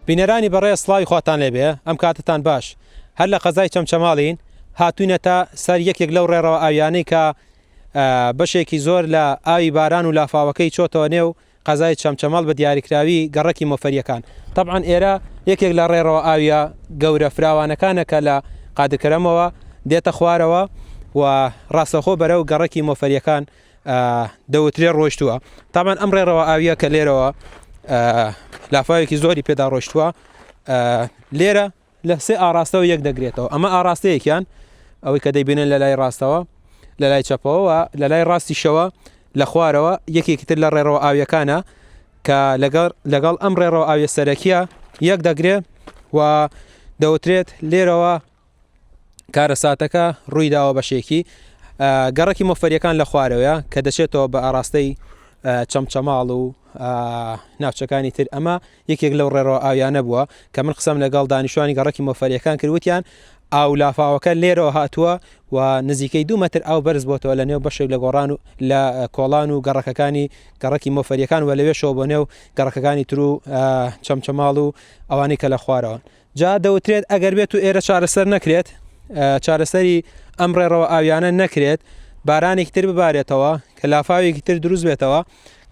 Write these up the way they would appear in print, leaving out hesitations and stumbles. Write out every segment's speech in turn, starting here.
بینەرانی بەڕێز سڵاوی خواتان لێبێ ئەم کاتتان باش هەر لە قەزای چەمچەماڵین هاتوینەتە سەر یەکێک لەو ڕێڕەوە ئاویانەی کە بەشێکی زۆر لە ئاوی باران و لافاوەکەی چۆتەوە نێو قەزای چەمچەماڵ بە دیاریکراوی گەڕەکی مۆفەریەکان تەبعەن ئێرە یەکێک لە ڕێڕەوە ئاویە گەورە فراوانەکانە کە لە قادرکەرەمەوە دێتە خوارەوە و ڕاستەخۆ بەرەو گەڕەکی مۆفەریەکان دەوترێ ڕۆشتووە تامان ئەم ڕێڕەوە ئاویە کە لێرەوە لافاوێکی زۆری پێدا ڕۆشتووە لێرە لە سێ ئاراستەوە یەک دەگرێتەوە ئەمە ئاراستەیەکیان ئەوەی کە دەیبینن لە لای ڕاستەوە لە لای چەپەوە لە لای ڕاستیشەوە لە خوارەوە یەکێکی تر لە ڕێڕەوە ئاویەکانە کە لەگەڵ لەگەڵ ئەم ڕێڕەوە ئاویە سەرەکیە یەک دەگرێ و دەوترێت لێرەوە کارەساتەکە ڕوویداوە بەشێکی گەڕەکی مۆفەریەکان لە خوارەوەیە کە دەچێتەوە بە ئاراستەی چەمچەماڵ و ناوچەکانی تر ئەمە یەکێک لەو ڕێڕەوە ئاویانە بووە کە من قسەم لەگەڵ دانیشتوانی گەڕەکی مۆفەریەکان کرد وتیان ئاو لافاوەکە لێرەوە هاتووە و نزیکەی دوو مەتر ئاو بەرز بۆتەوە لە نێو بەشێک لە گۆڕان و لە کۆڵان و گەڕەکەکانی گەڕەکی مۆفەریەکان و لەوێشەوە بۆ نێو گەڕەکەکانی تر و چەمچەماڵ و ئەوانەی کە لە خوارەوەن. جا دەوترێت ئەگەر بێت و ئێرە چارەسەر نەکرێت چارەسەری ئەم ڕێڕەوە ئاویانە نەکرێت بارانێکی تر ببارێتەوە کە لافاوێکی تر دروست بێتەوە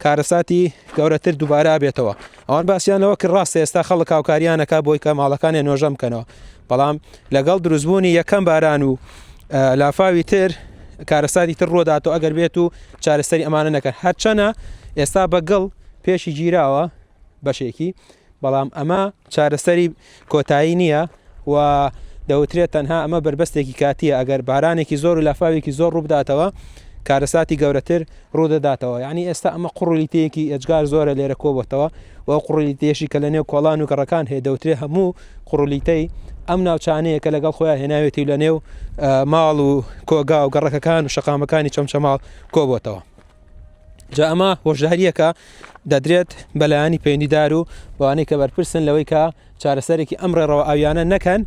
کارەساتی گەورەتر دووبارە بێتەوە ئەوان باسییان لەوە کرد ڕاستە ئێستا خەڵک هاوکاریانەکە بۆی کە ماڵەکانیان نۆژەن بکەنەوە بەڵام لەگەڵ دروستبوونی یەکەم باران و لافاوی تر کارەساتی تر ڕۆداتەوە ئەگەر بێت و چارەسەری ئەمانە نەکەن هەرچەنە ئێستا بە گڵ پێشی گیراوە بەشێکی بەڵام ئەمە چارەسەری کۆتایی نییە و دەوترێت تەنها ئەمە بەربەستێکی کاتیە ئەگەر بارانێکی زۆر و لافاوێکی زۆر ڕووبداتەوە کارەساتی گەورەتر ڕوودەداتەوە یعنی ئێستا ئەمە قوڕلیتەیەکی ئێجگار زۆرە لێرە کۆبتەوە و قوڕلیتەیەشی کە لە نێو کۆڵان و گەڕەکان هەیە دەوترێ هەموو قوڕلیتەی ئەم ناوچانەیە کە لەگەڵ خۆیان هێناوێتی لە نێو ماڵ و کۆگا و گەڕەکەکان و شەقامەکانی چەمچەماڵ کۆبتەوە. جا ئەمە هۆشدارییەکە دەدرێت بە لایەنی پەیوەندیدار و بەوانەی کە بەرپرسن لەوەی کە چارەسەرێکی ئەم ڕێڕەوە ئاویانە نەکەن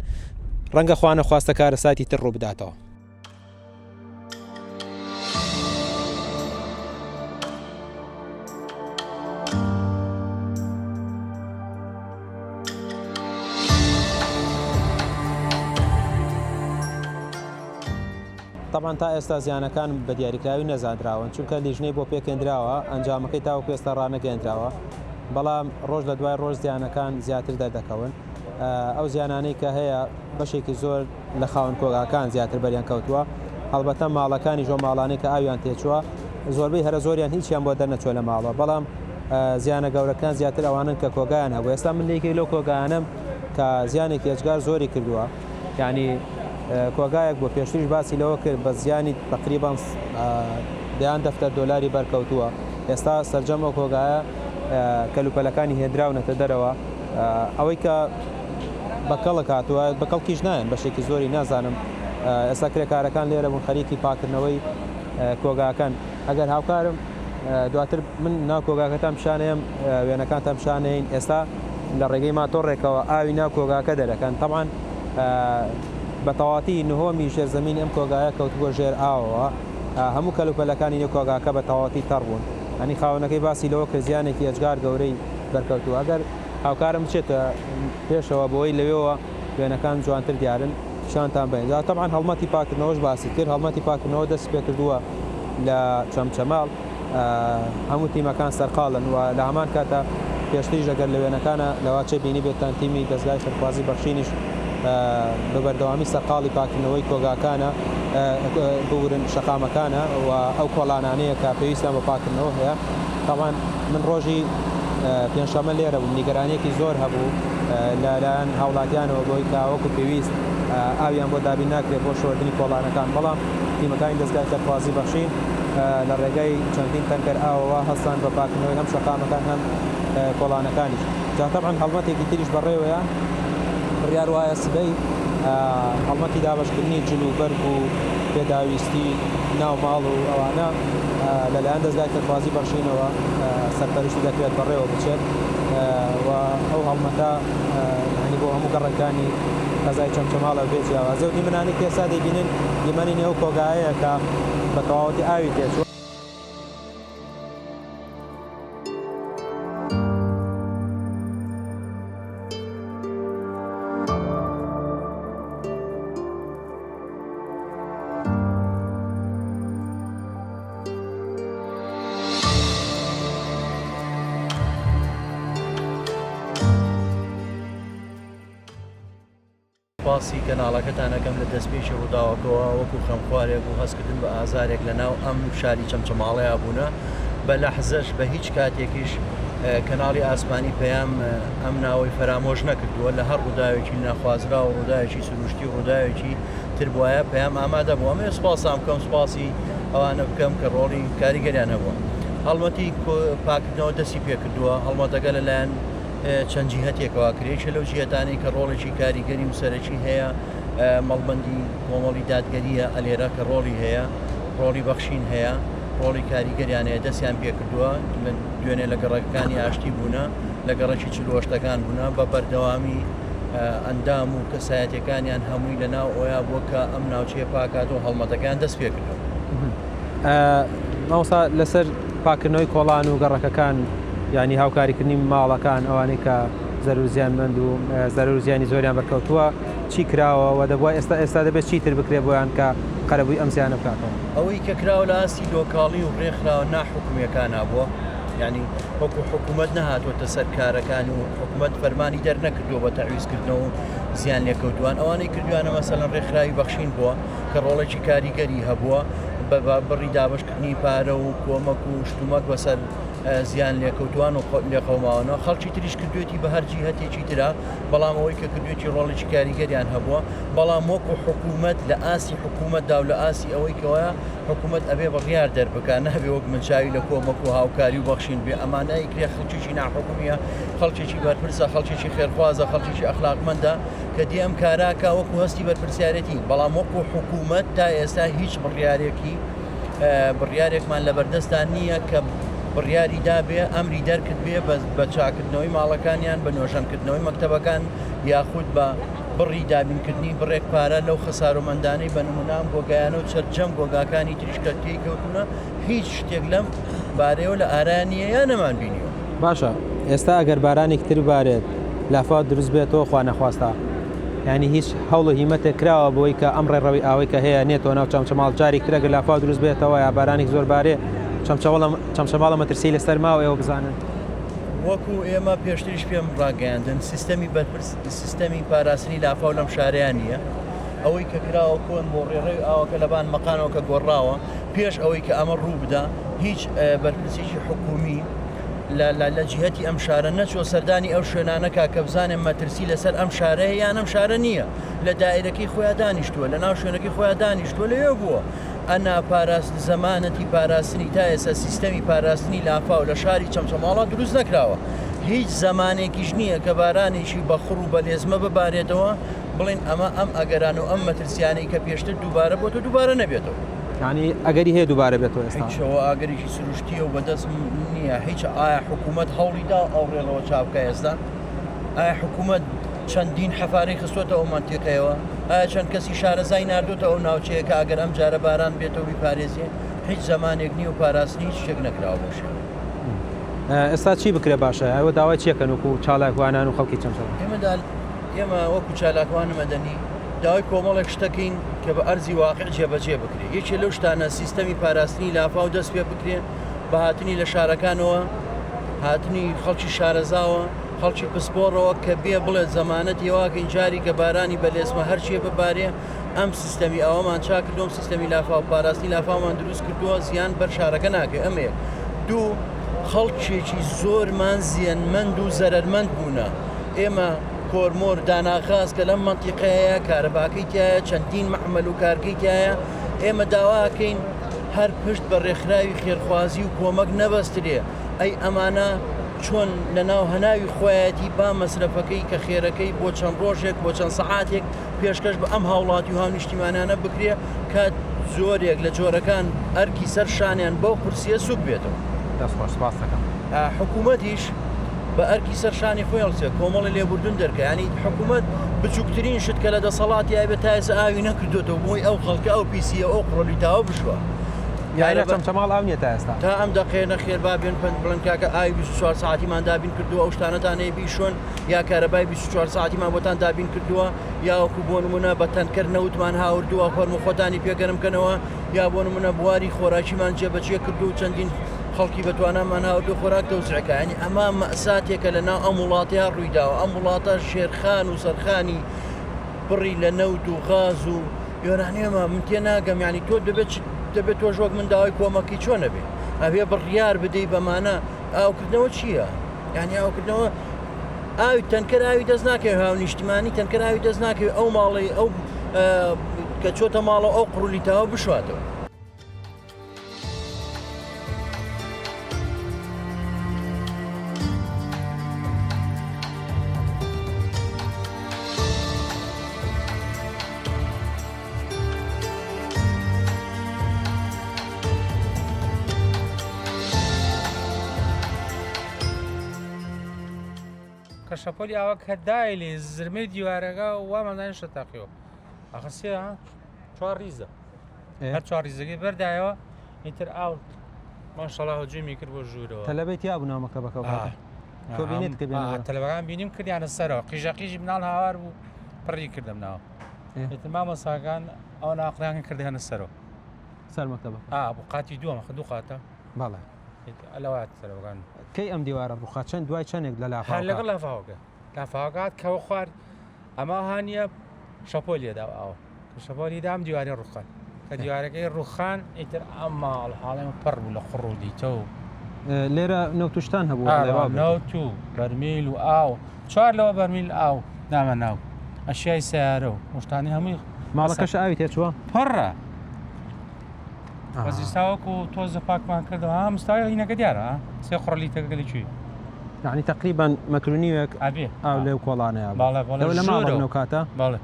ڕەنگە خوانەخواستە کارەساتی تر ڕووبداتەوە. تەبعەن تا ئێستا زیانەکان بە دیاریکراوی نەزانراون، چونکە لیژنەی بۆ پێکهێندراوە، ئەنجامەکەی تاوەکو ئێستا ڕانەگەیەندراوە، بەڵام ڕۆژ لە دوای ڕۆژ زیانەکان زیاتر دەردەکەون. ئەو زیانانەی کە هەیە بەشێکی زۆر لە خاوەن کۆگاکان زیاتر بەریان کەوتووە، هەڵبەتە ماڵەکانیش ئەو ماڵانەی کە ئاویان تێچووە زۆربەی هەرە زۆریان هیچیان بۆ دەرنەچووە لە ماڵەوە، بەڵام زیانە گەورەکان زیاتر ئەوانەن کە کۆگایان هەبوو. ئێستا من لە یەکێک لەو کۆگایانەم کە زیانێکی ئێجگار زۆری کردووە. یانی کۆگایەک بوو پێشتریش باسی لەوە کرد بە زیانی تەقریبەن دەیان دەفتەر دۆلاری بەرکەوتووە ئێستا سەرجەم ئەو کۆگایە کەلوپەلەکانی هێندراونەتە دەرەوە ئەوەی کە بە کەڵک هاتووە بە کەڵکیش نایەن بەشێکی زۆری نازانم ئێستا کرێکارەکان لێرە بوون خەریکی پاکردنەوەی کۆگاکەن ئەگەر هاوکارم دواتر من ناو کۆگاکەتان پیشانەیەم وێنەکانتان پیشانەین ئێستا لە ڕێگەی ماتۆڕێکەوە ئاوی ناو کۆگاکە دەرەکەن تەبعەن بە تەواتی نهۆمی ژێرزەمینی ئەم کۆگایە کەوتبووە ژێر ئاوەوە هەموو کەلوپەلەکانی نێو کۆگاکە بە تەواتی تەڕ بوون ئەنی خاوەنەکەی باسی لەوە کرد زیانێکی ئێجگار گەورەی بەرکەوتووە ئەگەر هاوکارم بچێتە پێشەوە بۆی لەوێوە وێنەکان جوانتر دیارن پیشانتان بەین جا تەبعەن هەڵمەتی پاکردنەوەش باسی کرد هەڵمەتی پاکردنەوە دەستی پێکردووە لە چەمچەماڵ هەموو تیمەکان سەرقاڵن و لە هەمان کاتا پێشتریش ئەگەر لە وێنەکانە لەواچێ بینیبێتتان تیمی دەزگای خێرخوازی بەخشینیش بە بەردەوامی سەرقاڵی پاکردنەوەی کۆگاکانە ببورن شەقامەکانە و ئەو کۆڵانانەیە کە پێویستیان بە پاکردنەوە هەیە تاوان من ڕۆژی پێنجشەممە لێرە بووم نیگەرانیەکی زۆر هەبوو لەلایەن هاوڵاتیانەوە بۆی کە وەکو پێویست ئاویان بۆ دابین ناکرێت بۆ شۆردنی کۆڵانەکان بەڵام تیمەکانی دەزگای خێرخوازی بەخشین لە ڕێگەی چەندین تەنکەر ئاوەوە هەستان بە پاکردنەوەی هەم شەقامەکان هەم کۆڵانەکانیش جا تەبعەن هەڵمەتێکی تریش بەڕێوەیە بڕیار وایە سبەی هەڵمەتی دابەشکردنی جل و بەرگ و پێداویستی ناو ماڵ و ئەوانە لەلایەن دەزگای خێرخوازی بەخشینەوە سەرپەرشتی دەکرێت بەڕێوە بچێت و ئەو هەڵمەتە یانی بۆ هەموو گەڕەکانی قەزای چەمچەماڵە بێ جیاوازی و دیمەنانی کە ئێستا دەیبینن دیمەنی نێو کۆگایەیە کە بە تەواوەتی ئاوی تێچووە. سوپاسی کەناڵەکەتان ئەکەم لە دەستپێکی ڕووداوەکەوە وەکو خەمخوارێک و هەستکردن بە ئازارێک لە ناو ئەم شاری چەمچەماڵەیا بوونە بە لەحزەش بە هیچ کاتێکیش کەناڵی ئاسمانی پەیام ئەم ناوەی فەرامۆش نەکردووە لە هەر ڕووداوێکی نەخوازراو و ڕووداوێکی سروشتی و ڕووداوێکی تر بوایە پەیام ئامادە بوو ئەمەوێ سوپاستان بکەم سوپاسی ئەوانە بکەم کە ڕۆڵی کاریگەریان هەبووە هەڵمەتی پاکردنەوە دەستی پێکردووە هەڵمەتەکە لەلایەن چەند جیهەتێکەوە کرێ یەکێ لەو جیهەتانەی کە ڕۆڵێکی کاریگەری و سەرەکی هەیە مەڵبەندی کۆمەڵی دادگەریە ئەلێرە کە ڕۆڵی هەیە ڕۆڵی بەخشین هەیە ڕۆڵی کاریگەریان هەیە دەستیان پێکردووە لە دوێنێ لە گەڕەکەکانی ئاشتی بوونە لە گەڕەکی چلوەشتەکان بوونە بە بەردەوامی ئەندام و کەسایەتەکانیان هەمووی لە ناو ئۆیا بووە کە ئەم ناوچەیە پاکاتەوە هەڵمەتەکان دەست پێکردووە. مامۆستا لەسەر پاککردنەوەی کۆڵان و گەڕەکەکان یانی هاوکاریکردنی ماڵەکان ئەوانەی کە زەرەر و زیانمەند و زەرەر و زیانی زۆریان بەرکەوتووە چی کراوە و دەبوا ئێستا ئێستا دەبێت چیتر بکرێت بۆیان کە قەرەبووی ئەم زیانە بکاتەوە؟ ئەوەی کە کراوە لە ئاستی لۆکاڵی و ڕێکخراوە ناحکومییەکانا بووە یانی وەکو حکوومەت نەهاتووەتە سەر کارەکان و حکوومەت فەرمانی دەرنەکردووە بە تەعویزکردنەوە و زیان لێکەوتووان ئەوانەی کردویانە مەسەلەن ڕێکخراوی بەخشین بووە کە ڕۆڵێکی کاریگەری هەبووە بە بڕی دابەشکردنی پارە و کۆمەک و شتومەک بەسەر زیان لێکەوتوان و لێقەوماوانەوە خەڵکی تریش کردوێتی بە هەر جیهەتێکی ترا بەڵام ئەوەی کە کردوێتی ڕۆڵێکی کاریگەریان هەبووە بەڵام وەکو حکوومەت لە ئاستی حکوومەتدا و لە ئاستی ئەوەی کەەوە حکوومەت ئەبێ بڕیار دەربکە نابێ وەک من چاوی لە کۆمەک و هاوکاری و بەخشین بێ ئەمانە ئیکرێ خەڵکێکی ناحکومیە خەڵکێکی بەرپرسە خەڵکێکی خێرخوازە خەڵکێکی ئەخلاقمەندە کە دێ ئەم کارە ئەکا وەکو هەستی بەرپرسیارێتی، بەڵام وەکو حکوومەت تا ئێستا هیچ بڕیارێکی بڕیارێکمان لەبەردەستدا نییە کە بڕیاری دابێ ئەمری دەرکردبێ بە چاکردنەوەی ماڵەکانیان بە نۆژەنکردنەوەی مەکتەبەکان یاخود بە بڕی دابینکردنی بڕێک پارە لەو خەسارۆمەندانەی بە نمونە ئەم گۆگایانە و سەرجەم گۆگاکانی تریش کە تێی کەوتوونە هیچ شتێک لەم بارەیەوە لە ئارا نییە یا نەمانبینیوە. باشە ئێستا ئەگەر بارانێکی تر ببارێت لافاو دروست بێتەوە خوا نەخواستە یانی هیچ هەوڵ و هیمەتێک کراوە بۆی کە ئەم ڕێڕەوی ئاوەی کە هەیە نێتەوە ناو چەمچەماڵ جارێک تر ئەگەر لافاو دروست بێتەوە یا بارانێک زۆر بارێ چەمچەوەڵە چەمچەماڵە مەترسی لەسەر ماوە ئێوە بزانن. وەکو ئێمە پێشتریش پێم ڕاگەیاندن سیستەمی بەرپرس سیستەمی پاراستنی لافاو لەم شارەیان نییە ئەوەی کە کراوە کۆن بۆ ڕێڕەوی ئاوەکە لەبان مەقانەوە کە گۆڕاوە پێش ئەوەی کە ئەمە ڕوو بدا هیچ بەرپرسێکی حکومی لە لە لە جیهەتی ئەم شارە نەچووە سەردانی ئەو شوێنانە کا کە بزانێ مەترسی لەسەر ئەم شارە هەیە یان ئەم شارە نییە لە دایرەکەی خۆیان دانیشتووە لە ناو شوێنەکەی خۆیان دانیشتووە لەوێ بووە ئەنا پاراست زەمانەتی پاراستنی تا ئێستا سیستەمی پاراستنی لافاو لە شاری چەمچەماڵا دروست نەکراوە هیچ زەمانێکیش نییە کە بارانێکی بەخوڕ و بەلێزمە ببارێتەوە بڵێن ئەمە ئەم ئەگەران و ئەم مەترسیانەی کە پێشتر دووبارە بۆتە دووبارە نەبێتەوە. یانی ئەگەری هەیە دووبارە بێتەوە ئێستا؟ هیچ ئەوە ئاگەرێکی سروشتییە و بەدەست نییە هیچ ئایا حکوومەت هەوڵی دا ئەو ڕێڵەوە چا بکا ئێستا؟ ئایا حکوومەت چەندین حەفارەی خستۆتە ئەو مەنتیقەیەوە؟ ئایا چەند کەسی شارەزای ناردۆتە ئەو ناوچەیە کە ئەگەر ئەم جارە باران بێتەوە بیپارێزێ؟ هیچ زەمانێک نییە و پاراستنی هیچ شتێک نەکراوە بەو شێوەیە. ئێستا چی بکرێ باشە؟ ئێوە داوای چی ئەکەن وەکوو چالاکوانان و خەڵکی چەمچەماڵ؟ ئێمە ئێمە وەکو چالاکوانی مەدەنی داوای کۆمەڵێک شتەکەین کە بە ئەرزی واقع جێبەجێ بکرێت یەکێ لەو شتانە سیستەمی پاراستنی لافاو دەست پێ بکرێ بە هاتنی لە شارەکانەوە هاتنی خەڵکی شارەزاوە خەڵکی پسپۆڕەوە کە بێ بڵێت زەمانەتی واکەین جاری کە بارانی بە لێسمە هەرچێ ببارێ ئەم سیستەمی ئەوەمان چاکردوم سیستەمی لافاو پاراستنی لافاومان دروست کردووە زیان بەر شارەکە ناکەێت ئەمەیە دوو خەڵکێکی زۆرمان زیانمەند و زەرەرمەند بوونە ئێمە کۆرمۆر داناغاز کە لەم مەنتیقەیە کارەباکەی تایە چەندین مەعمەل و کارگەی تایە ئێمە داواکەین هەر پشت بە ڕێکخراوی خێرخوازی و کۆمەک نەبەسترێ ئەی ئەمانە چۆن لە ناو هەناوی خۆیەتی با مەسرەفەکەی کە خێرەکەی بۆ چەند ڕۆژێک بۆ چەند سەعاتێک پێشکەش بە ئەم هاوڵاتی و هاونیشتیمانانە بکرێ کە جۆرێک لە جۆرەکان ئەرکی سەر شانیان بەو قورسیە سوک بێتەوە. دەست خۆش سپاس دەکەم. حکوومەتیش بە ئەرکی سەر شانی خۆی هەڵسێ کۆمەڵی لێبوردن دەرکە ینی حکوومەت بچووکترین شت کە لە دەسەڵاتی ئەبێت تا ئێستا ئاوی نەکردوێتەوە بۆی ئەو خەڵکە ئەو پیسیە ئەو قڕۆلیتاوە بشوە. یاری لە چەمچەماڵ ئاو نییە تا ئێستا. تا ئەم دەقەیە نەخێر با بێن پەند بڵێن کاکە ئاوی 24 سەعاتیمان دابین کردووە ئەو شتانەتان هەیە بیشۆن یا کارەبای 24 سەعاتیمان بۆتان دابین کردووە یا وەکو بۆ نمونە بە تەنکەر نەوتمان هاوردووە فەرموو خۆتانی پێ گەرم کەنەوە یا بۆ نمونە بواری خۆراکیمان جێبەجێ کردو و چەندین خەڵکی بەتوانامان هاوردو خۆراک تەوزیعکە ینی ئەمە مەساتێکە لە ناو ئەم وڵاتەیە ڕوویداوە ئەم وڵاتە ژێرخان و سەرخانی پڕی لە نەوت و غاز و یۆرانیەمە من تێ ناگەم یعنی تۆ دەبێت دەبێت تۆش وەک من داوای کۆمەکی چۆن نەبێ ئەبێ بڕیار بدەی بەمانە ئاوکردنەوە چییە؟ یعنی ئاوکردنەوە ئاوی تەنکەر ئاوی دەست ناکەوێت هاونیشتیمانی تەنکەر ئاوی دەست ناکەوێت ئەو ماڵی ئەو کە چۆتە ماڵەوە ئەو قڕولیتاوە بشواتەوە. کە شەپۆلی ئاوە کە دای لێ زرمەی دیوارەکە وامان دانیشتە تەقیەوە ئاخە سێ چوار ڕیزە هەر چوار ڕیزەکەی بەردایەوە ئیتر ئاو ماشەڵا هجومی کرد بۆ ژوورەوە تەلەبەی تیا بوو نامەکە بەکە تۆ بینیت کە بێنەوە تەلەبەکان بینیم کردیانە سەرەوە قیژە قیژی مناڵ هاوار بوو پڕی کردم ناوە ئیتر مامۆساکان ئەو ناقڵیان کردیانە سەرەوە سەر مەکتەبە ئا بۆ قاتی دووەمە خە دوو قاتە بەڵێ ئەلەوات سەرەوەکان کەی ئەم دیوارە ڕوخا چەند دوای چەندێک لە لافاوەکە لەگەڵ لافاوەکە لافاوەکە هات کەوە خوارد ئەمە هانیە شەپۆل لێدا ئاوە کە شەپۆلی دام دیواری ڕوخان کە دیوارەکەی ڕوخان ئیتر ئەم ماڵ حاڵێمە پڕ بوو لە قوڕ و دیتە و لێرە نەوتوشتان هەبوو نەوت و بەرمیل و ئاو چوار لەوە بەرمیل ئاو نامە ناو ئەشیای سیارە و مشتانی هەمووی ماڵەکەش ئاوی تێچووە پڕە وەزیستاوەکو تۆزە پاکمان کردەوە ها مستاوی هینەکە دیارە سێ قڕ لیتەکە لە کوێ یعنی تقریبا مەتر و نیوێک ئەبێ ئاو لەو کۆڵانەیە بەڵێ بەڵێ لە ماڵەوە لەو کاتە بەڵێ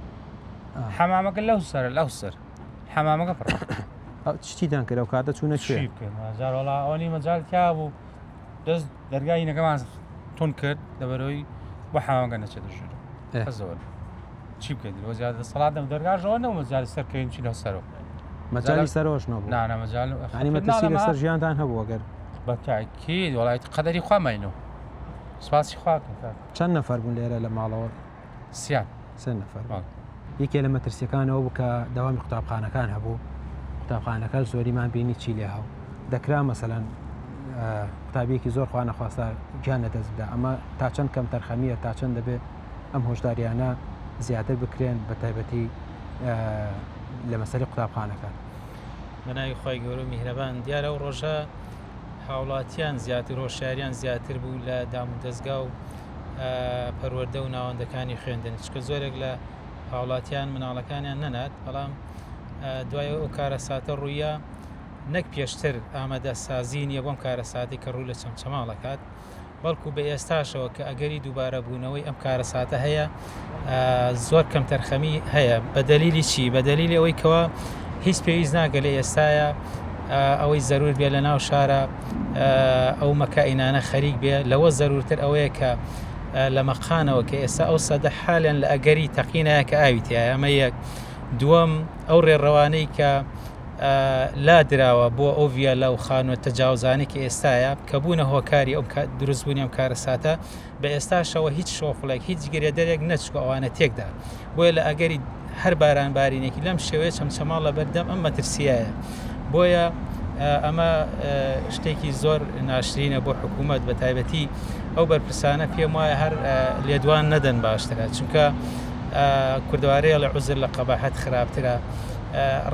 حەمامەکە لەو سەر لەو سەر حەمامەکە پڕ چیتان کرد ئەو کاتە چوونە کوێ چی بکەین جار وەڵا ئەوەنی مەجال تیا بوو دەست دەرگای هینەکەمان تون کرد لەبەرەوەی بۆ حەمامەکە نەچێتە ژوور خەزەوە چی بکەین لەوە زیاد دەسەڵات نەبوو دەرگاژەوە نەبوو مەجالی سەرکەوین چی لەو سەرەوە مەجالی سەرۆش نەبوو نا نا مەجال یعنی مەترسی لەسەر ژیانتان هەبوو ئەگەر بە تاکید وەڵای قەدەری خوا ماینەوە سپاسی خوا بکەین کاک. چەند نەفەر بوون لێرە لە ماڵەوە؟ سیان. سێ نەفەر بوون. یەکێ لە مەترسیەکان ئەوە بوو کە دەوامی قوتابخانەکان هەبوو قوتابخانەکە زۆریمان بینی چی لێ هاو دەکرا مەسەلەن قوتابیەکی زۆر خوا نەخواستە گیان لەدەست بدا ئەمە تا چەند کەم تەرخەمیە تا چەند دەبێ ئەم هۆشداریانە زیاتر بکرێن بە تایبەتی لە مەسەری قوتابخانەکان. بە ناوی خوای گەورە و میهرەبان. دیارە ئەو ڕۆژە هاوڵاتیان زیاتر هۆشیاریان زیاتر بوو لە دام و دەزگا و پەروەردە و ناوەندەکانی خوێندن چکە زۆرێک لە هاوڵاتیان مناڵەکانیان نەنات بەڵام دوای ئەو کارەساتە ڕوویە نەک پێشتر ئامادە سازی نییە بۆم کارەساتی کە ڕوو لە چەمچەماڵەکات بەڵکو بە ئێستاشەوە کە ئەگەری دووبارە بوونەوەی ئەم کارەساتە هەیە زۆر کەمتەرخەمی هەیە بە دەلیلی چی بە دەلیلی ئەوەی کەوا هیچ پێویست ناکە لە ئێستاە ئەوەی زەرور بێ لە ناو شارە ئەو مەکائینانە خەریک بێ لەوە زەرورتر ئەوەیە کە لە مەقانەوە کە ئێستا ئەو سەدە حالیان لە ئەگەری تەقینایە کە ئاوی تایە ئەمە یەک دووەم ئەو ڕێڕەوانەی کە لادراوە بۆ ئەو ڤیالا و خانووە تەجاوزانەی کە ئێستایە کە بوونە هۆکاری ئەو دروستبوونی ئەم کارەساتە بە ئێستاشەوە هیچ شۆفڵێک هیچ گرێدەرێک نەچووە ئەوانە تێکدا بۆیە لە ئەگەری هەر باران بارینێکی لەم شێوەیە چەمچەماڵ لە بەردەم ئەم مەترسیایە بۆیە ئەمە شتێکی زۆر ناشرینە بۆ حکوومەت بە تایبەتی ئەو بەرپرسانە پێم وایە هەر لێدوان نەدەن باشترە چونکە کوردوارەیە لە عوزر لە قەباحەت خراپترە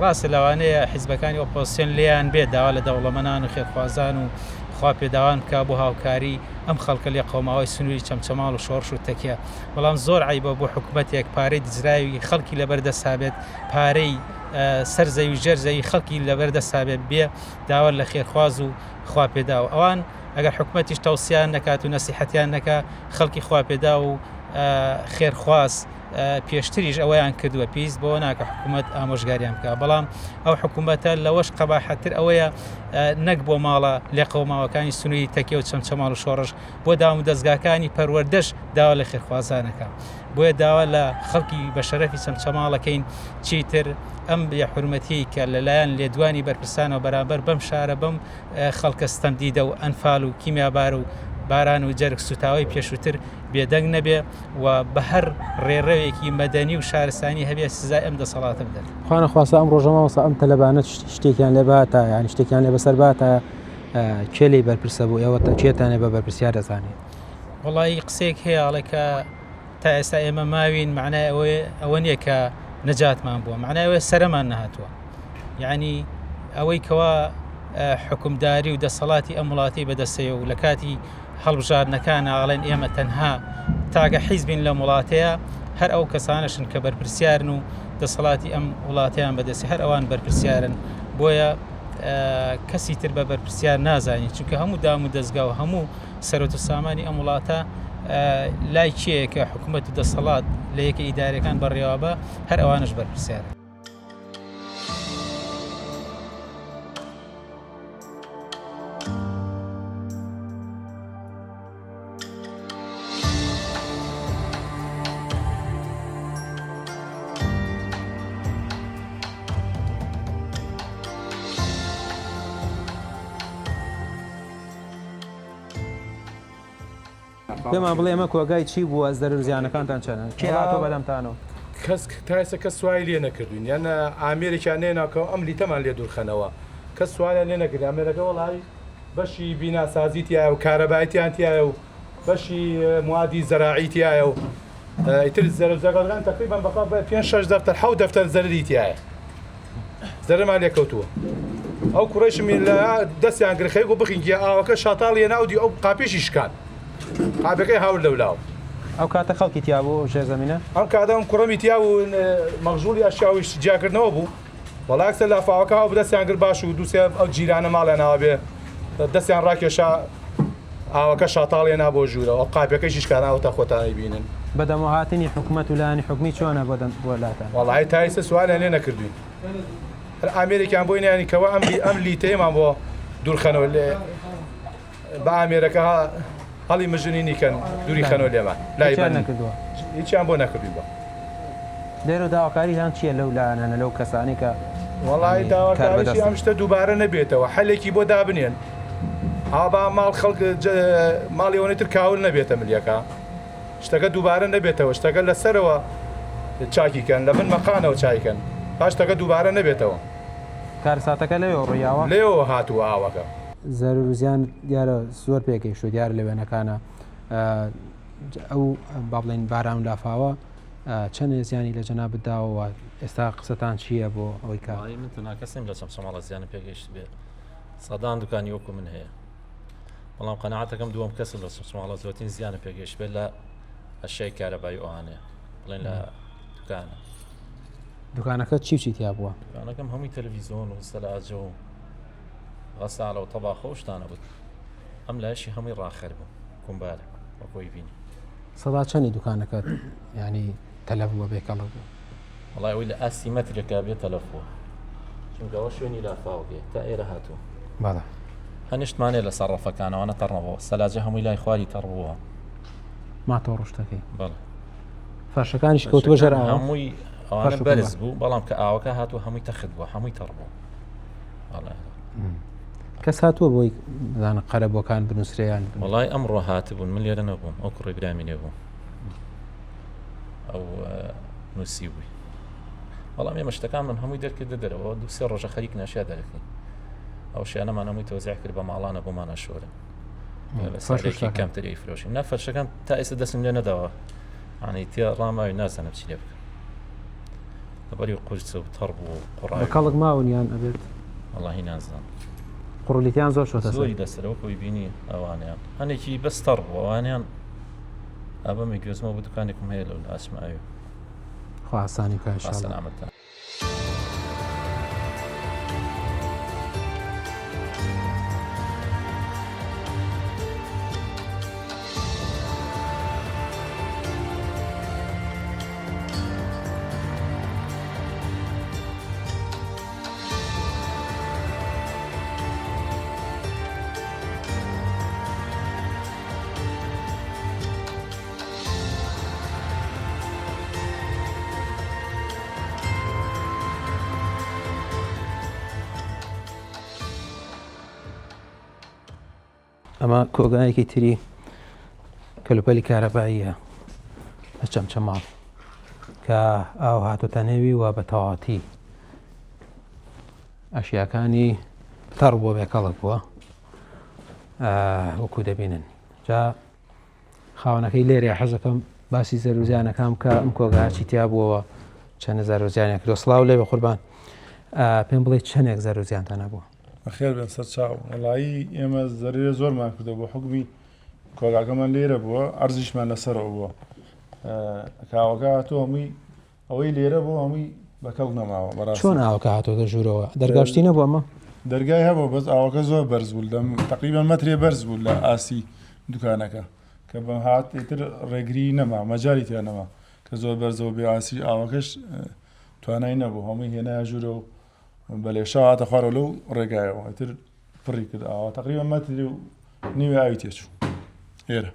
ڕاستە لەوانەیە حیزبەکانی ئۆپۆزسیۆن لێیان بێت داوا لە دەوڵەمەنان و خێرخوازان و خوا پێداوان بکا بۆ هاوکاری ئەم خەڵکە لێقەوماوەی سنووری چەمچەماڵ و شۆڕش و تەکیە بەڵام زۆر عەیبە بۆ حکومەتێک پارەی دزراوی خەڵکی لەبەر دەستا بێت پارەی سەر زەوی ژێر زەوی خەڵکی لەبەر دەستا بێت بێ داوا لە خێرخواز و خوا پێداو ئەوان ئەگەر حکومەتیش تەوسیان نەکات و نەسیحەتیان نەکا خەڵکی خوا پێداو و خێرخواز پێشتریش ئەوەیان کردووە پێویست بەوە ناکە حکوومەت ئامۆژگاریان بکە بەڵام ئەو حکوومەتە لەوەش قەباحەتر ئەوەیە نەک بۆ ماڵە لێقەوماوەکانی سنووری تەکێ و چەمچەماڵ و شۆڕش بۆ دام و دەستگاکانی پەروەردەش داوا لە خێرخوازانەکە بۆیە داوا لە خەڵکی بە شەرەفی چەمچەماڵەکەین چیتر ئەم بێحورمەتیەی کە لەلایەن لێدوانی بەرپرسانەوە بەرامبەر بەم شارە بەم خەڵکە ستەمدیدە و ئەنفال و کیمیابار و باران و جەرگ سوتاوەی پێشووتر بێدەنگ نەبێ و بە هەر ڕێڕەوێکی مەدەنی و شارستانی هەبێ سزای ئەم دەسەڵاتە بدەن. خوا نەخواستە ئەم ڕۆژە مامۆستا ئەم تەلەبانە شتێکیان لێ باتایە یانی شتێکیان لێ بەسەر باتایە کێ لێی بەرپرسە بوو ئێوە کێتانێ بە بەرپرسیار دەزانێ؟ وەڵایی قسەیەک هەیە ئەڵێ کە تا ئێستا ئێمە ماوین معنای ئەوەیە ئەوە نییە کە نەجاتمان بووە معنای ئەوەیە سەرەمان نەهاتووە یعنی ئەوەی کەوا حکومداری و دەسەڵاتی ئەم وڵاتی بەدەستەیە و لە کاتی هەڵبژاردنەکانە ئەڵێن ئێمە تەنها تاکە حیزبین لەم وڵاتەیە هەر ئەو کەسانەشن کە بەرپرسیارن و دەسەڵاتی ئەم وڵاتیان بەدەستی هەر ئەوان بەرپرسیارن بۆیە کەسی تر بە بەرپرسیار نازانین چونکە هەموو دام و دەستگا و هەموو سەرۆت و سامانی ئەم وڵاتە لای کێیە کە حکوومەت و دەسەڵات لە یەکە ئیدارەکان بەڕێوە بە هەر ئەوانش بەرپرسیارن. پێمان بڵێ ئەمە کۆگای چی بووە زەرەر و زیانەکانتان چەنە کێ هاتۆ بەدەمتانەوە؟ کەس تا ئێستا کەس سوای لێ نەکردوین یان ئامێرێکیان نێناکەوە ئەم لیتەمان لێ دوورخەنەوە کەس سوالیان لێ نەکردین ئامێرەکە وەڵی بەشی بیناسازی تایە و کارەبایتیان تایە و بەشی موادی زەراعی تایە و ئیتر زەرەر زەرەرەکان تقریبا بەخوا پێنج شەش دەفتەر حەوت دەفتەر زەرەری تایە زەرەرمان لێ کەوتووە ئەو کوڕەیشم لە دەستیان گرت خەریک بوو بخنکێ ئاوەکە شاتاڵی ناو دی ئەو قاپیشی شکان قاپەکەی هاورد لەولاوە. ئەو کاتە خەڵکی تیا بوو ئەو ژێرزەمینە؟ ئەم کاتە ئەم کوڕەمی تیا بوو مەغژوڵی ئەشیا و جیاکردنەوە بوو وەڵا یەکسەر لافاوەکە هاو دەستیان گرت باش و دوو سێ ئەو جیرانە ماڵیان ئاوا بێ دەستیان ڕاکێشا ئاوەکە شاتاڵێ نا بۆ ژوورەوە ئەو قاپەکەیشی شکان ئاوەتا خۆتان ئەیبینن. بەدەمەوەهاتنی حکومەت و لایەنی حکومی چۆنە بۆ دەم بۆ لاتان؟ وەڵایی تا ئیستا سوالیان لێ نەکردوین هەر ئامێرێکیان بۆی نانی کەوا ئەم ئەم لیتەیەمان بۆ دوورخەنەوە لێ بە ئامێرەکە هەڵی مژنینی کەن دووری خەنەوە لێمان لای هیچیان نەکردووە هیچیان بۆ نەکردوین بە لێرە داواکاریتان چییە لەو لایەنانە لەو کەسانەی کە وەڵی داواکاریشی ئەم شتە دووبارە نەبێتەوە حەلێکی بۆ دابنێن ها با ماڵ خەڵک ماڵی ئەوەنەی تر کاول نەبێتە ملیەکە شتەکە دووبارە نەبێتەوە شتەکە لەسەرەوە چاکی کەن لە بن مەقانەوە چای کەن با شتەکە دووبارە نەبێتەوە. کارەساتەکە لەوێوە ڕوویاوە؟ لەوێوە هاتووە ئاوەکە. زەرەر و زیان دیارە زۆر پێگەیشتووە دیارە لە وێنەکانە ئەو با بڵێین باران و لافاوە چەندێ زیانی لە جەنابت داوە و ئێستا قسەتان چییە بۆ ئەوەی کە من تەنها کەسێم لە چەمچەماڵە زیانم پێگەیشت بێ سەدان دوکانی وەکو من هەیە بەڵام قەناعەتەکەم دووەم کەسم لە چەمچەماڵە زۆرترین زیانم پێگەیشت بێت لە ئەشیای کارەبایی ئەوانەیە بڵێن لە دوکانە دوکانەکە چی چی تیا بووە دوکانەکەم هەمووی تەلەڤیزیۆن و سەلاجە و غەسالە و تەباخە و شتانە بوو ئەم لایشی هەمووی ڕاخەر بوو کومبارە وەکۆی بینی سەدا چەنی دوکانەکەت ینی تەلەف بووە بێکەڵک بوو وەڵای ئەوەی لە ئاستی مەترێکا بێ تەلەف بووە چونکە ئەوە شوێنی لافاوەکەی تا ئێرە هاتووە بەڵێ هەنیشتمانێ لەسەر ڕەفەکانەوەە تەڕنەبەوە سەلاجە هەمووی لای خواری تەڕ بووە ماتۆ ڕشتەکەی بەڵێ فەرشەکانیش کەوتووە ژێر ئاوە هەمووی ئەوانە بەرز بوو بەڵام کە ئاوەکە هاتوو هەمووی تەخت بووە هەمووی تەڕ بوو کەس هاتووە بۆی بزانە قەرەبووەکان بنووسرێیان وڵای ئەمڕۆ هاتبوون من لێرە نەبووم ئەو کوڕی برامی لێ بوو ئەو نووسی بووی بەڵام ئێمە شتەکانمان هەمووی دەرکردە دەرەوە دو سێ ڕۆژە خەریک ناشیا دەرەکەین ئەو شیانەمان هەمووی تۆزیع کرد بە ماڵانە بۆمانە شۆرن لەسەرێکی کەمتر ئەیفرۆشین نا فەرشەکان تا ئێستا دەستم لێ نەداوە ئانی تێ ڕاماوی نازانم چی لێ بکەم لەبەری قورسە و تەڕ بوو قوڕ کەڵک ماون یان ئەبێت وەڵاهی نازانم قڕلیتیان زۆر شۆتە زۆری لەسەرەوە کۆی بینی ئەوانیان هەنێکی بەس تەڕ بوو ئەوانیان ئەبەمی گوێزمەوە بۆ دوکانێکم هەیە لەو ئاسمە ئەوێ خوا ئاسانی بکا ان شاء الله. سەلامەتتان. ئەمە کۆگایەکی تری کەلوپەلی کارەباییە لە چەمچەماڵ کە ئاو هاتۆتە نێوی و بە تەواتی ئەشیاکانی تەڕ بووە بێکەڵک بووە وەکو دەبینن جا خاوەنەکەی لێرە حەزەکەم باسی زەروزیانەکان بکە ئەم کۆگاچی تیا بووەوە چەند زەروزیانێک کردو سڵاو لێ بە قوربان پێم بڵێ چەندێک زەروزیانتان هەبوو بەخێر بێن سەر چاو وەڵایی ئێمە زەرەرێ زۆرمان کردو بۆ حکومی کۆگاکەمان لێرە بووە ئەرزیشمان لەسەرەوە بووە کاوەکە هاتووە هەمووی ئەوەی لێرە بۆ هەمووی بەکەڵک نەماوە بەڕاستی. چۆن ئاوەکە هاتۆتە ژوورەوە؟ دەرگا شتی نەبوو ئەمە؟ دەرگای هەبوو بەس ئاوەکە زۆر بەرز بوو لەم تقریبا مەترێ بەرز بوو لە ئاستی دوکانەکە کە بە هات ئیتر ڕێگری نەما مەجالی تیا نەما کە زۆر بەرزەوە بێ ئاسی ئاوەکەش توانای نەبوو هەمووی هێنایە ژوورە و بە لێشاو هاتە خوارەوە لەو ڕێگایەوە ئیتر پڕی کرد ئاوا تقریبا مەتری و نیوی ئاوی تێچوو ئێرە